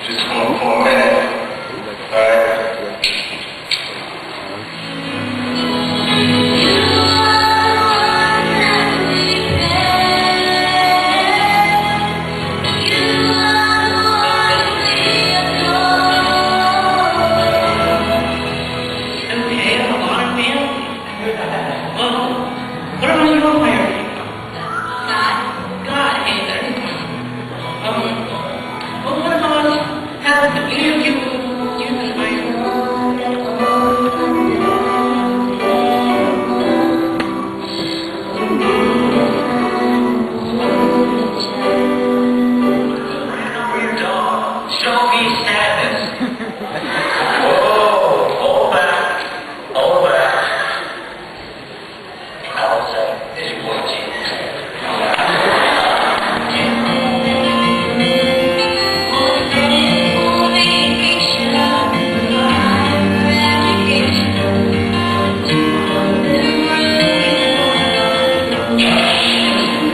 Just for, for a minute. All right. Okay, a lot of family. Well, what about your hierarchy? God. God, Hazen. Um, well, what about, have any of you used an iron? Show me sadness. Whoa, hold back, hold back. Alex, it's your boy James.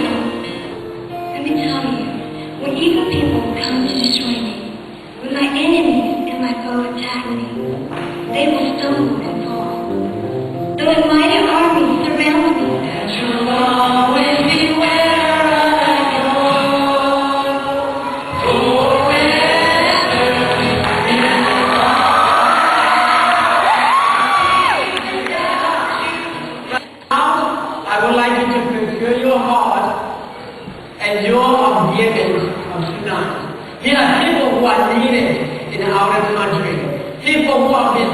Let me tell you, when evil people come to destroy me, when my enemies and my foes attack me, they will stumble and fall. Though a mighty army surrounds me, and you'll always be where I go. Now, I would like you to prepare your heart and your obedience of tonight. Here are people who are needed in our country. People who have been